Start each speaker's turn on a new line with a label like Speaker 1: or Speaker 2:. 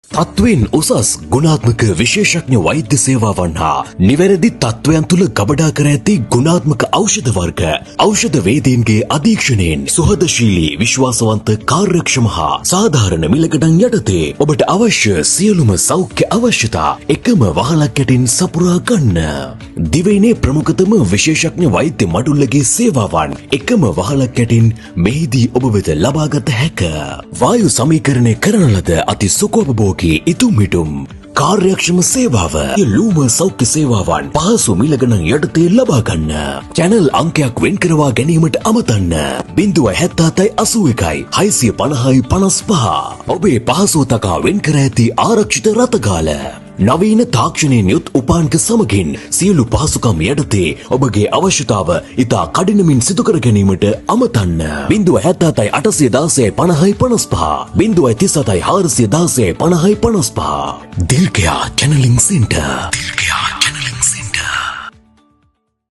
Speaker 1: තත්ත්වයෙන් උසස් ගුණාත්මක විශේෂඥ වෛද්‍ය සේවාවන් හා නිවැරදි තත්ත්වයන් තුළ ගබඩා කර ඇති ගුණාත්මක ඖෂධ වර්ග, ඖෂධ වේදීන්ගේ අධීක්ෂණයෙන් සුහදශීලී, විශ්වාසවන්ත, කාර්යක්ෂම හා සාධාරණ මිලගණන් යටතේ ඔබට අවශ්‍ය සියලුම සෞඛ්‍ය අවශ්‍යතා එකම වහලක් යටින් සපුරා ගන්න. දිවයිනේ ප්‍රමුඛතම විශේෂඥ වෛද්‍ය මඩුල්ලගේ සේවාවන් එකම වහලක් යටින් මෙහිදී ඔබ වෙත ලබාගත හැක. වායු සමීකරණය කරන ලද අති සුඛෝපභෝගී ඉතුම් මිටුම් කාර්යක්ෂම සේවාව, ලූම සෞඛ්‍ය සේවාවන් පහසු මිල ගණන් යටතේ ලබා ගන්න. චැනල් අංකයක් වෙන් කරවා ගැනීමට අමතන්න. 077 81 650 55. ඔබේ පහසුව තකා වෙන් කර ඇති ආරක්ෂිත රථගාල. නවීන තාක්ෂණයෙන් යුත් උපාංක සමගින් සියලු පහසුකම් යටතේ ඔබගේ අවශ්‍යතාව ඉතා කඩිනමින් සිදු කර ගැනීමට අමතන්න. 077 816 50 55, 037 416 50 55. දිල්කයා චැනලිං සෙන්ටර්.